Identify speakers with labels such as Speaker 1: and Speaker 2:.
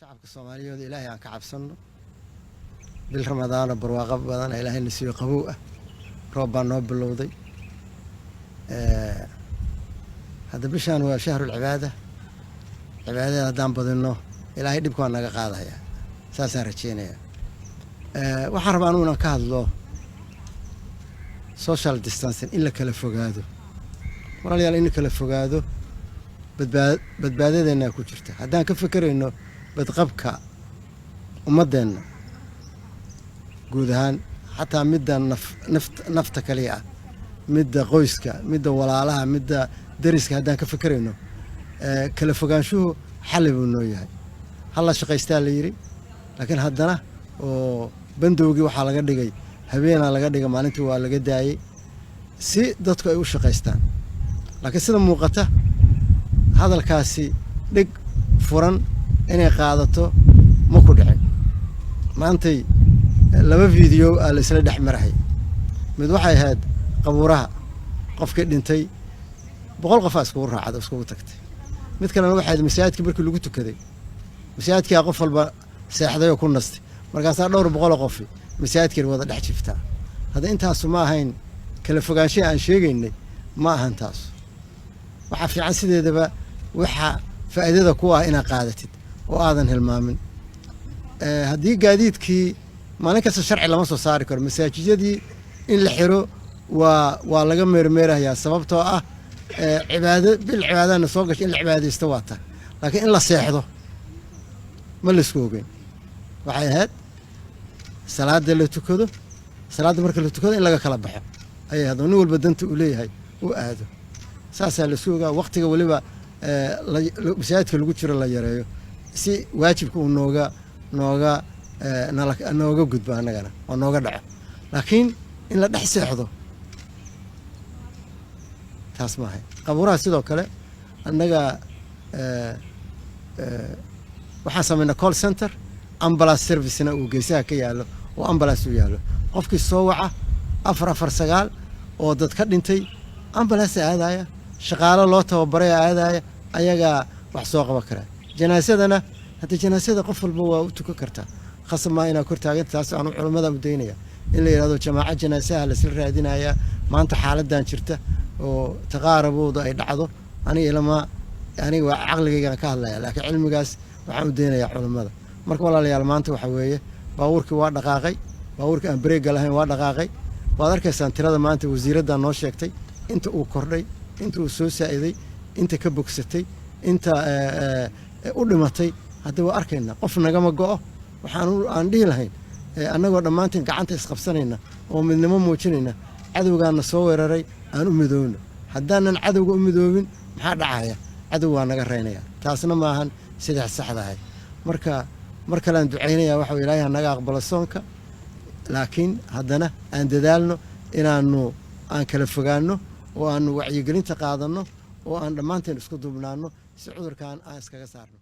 Speaker 1: Shacabka Soomaaliyeed, Ilaahay aan ka cabsanno. Bil Ramadaano barwaaqo badan Ilaahay na siiyo, qabow ah, roob baa noo bilowday. Hadda bishaan waa shahrulcibaada. Cibaadada haddaan badinno, Ilaahay dhibka waa naga qaadaya, saasaan rajeynaya. Waxaan rabaa anugu inaan ka hadlo social distancing, in la kala fogaado. Walaalayaal, in la kala fogaado badbaadadeenna ku jirta. Haddaan ka fekerayno badqabka ummaddeenna guud ahaan, xataa midda naf naft nafta kaliya ah, midda qoyska, midda walaalaha, midda deriska, haddaan ka fekerayno, kala fogaanshuhu xalli buu noo yahay. Hala shaqaystaa la yidhi, laakiin haddana oo bandowgii waxaa laga dhigay habeenaa laga dhigay, maalintii waa laga daayey si dadku ay u shaqaystaan. Laakiin sida muuqata, hadalkaasi dhig furan inay qaadato ma ku dhicin. Maantay laba video aa la isla dhex marahay. Mid waxay ahayd qabuuraha, qofkii dhintay 100 qofaa iskugu raacda, iskugu tagtay. Mid kalena waxay ahayd masaajidkii markii lagu tukaday, masaajidkaa qof walba seexday oo ku nastay, markaasaa dhowr boqoloo qofi masaajidkii wada dhex jiftaa. Hadda intaasu ma ahayn kala fogaanshaha aan sheegaynay, ma ahan taas. Waxaa fiican sideedaba waxa faa'iidada ku ah inaad qaadatid oo aadan hilmaamin. Haddii gaadiidkii maalin kasta sharci lama soo saari karo, masaajidadii in la xiro waa laga meermeerayaa, sababtoo ah cibaado, bil cibaadana soo gashay, in la cibaadaysto waa tahay, laakiin in la seexdo ma laisku ogeyn. Waxay ahayd salaada la tukado, salaadda marka la tukado in laga kala baxo ayay haddaba, nin walba danta uu leeyahay u aado. Saasaa laisku ogaa. Waqtiga weliba masaajidka lagu jiro la yareeyo si waajibka uu nooga nala nooga gudbo annagana oo nooga dhaco. Laakiin in la dhex seexdo taas ma ahayn. Qabuuraha sidoo kale, annaga waxaan samaynaa call center, ambulance servicena uu geesaha ka yaallo oo ambulance uu yaallo. Qofkii soo waca 449 oo dad ka dhintay, ambulance aadaya, shaqaalo loo tababaray aadaya, ayagaa wax soo qaban karaa. Janaasadana hadda janaasada qof walba waa u tukan kartaa, khasab maa inaa kor taaganta. Taas aanu culammada u daynaya in la yidhahdo jamaaco janaasaha laisla raadinayaa. Maanta xaaladan jirta oo taqaarabooda ay dhacdo, aniga ilama aniga waa caqligaygaan ka hadlaya, laakiin cilmigaas waxaan u daynayaa culammada. Marka walaalayaal, maanta waxa weeye baabuurkii waa dhaqaaqay, baabuurkii aan bareega lahayn waa dhaqaaqay. Waad arkaysaan tirada maanta wasiiraddan noo sheegtay, inta uu kordhay, inta uu soo saa'iday, inta ka bogsatay, inta u dhimatay. Hadda waa arkaynaa, qof nagama go'o. Waxaan aan dhihi lahayn, annagoo dhammaanteen gacanta isqabsanayna oo midnimo muujinayna, cadowgaana soo weeraray aan u midoobno. Haddaanan cadowga u midoobin, maxaa dhacaya? Cadow waa naga raynaya. Taasna maahan sidaa saxdahay. Marka mar kalean ducaynaya, waxa Ilaahay ha naga aqbalo soonka, laakiin haddana aan dadaalno inaanu aan kala fogaanno oo aanu wacyigelinta qaadanno oo aan dhammaanteen isku duubnaanno si cudurkan aan iskaga saarno.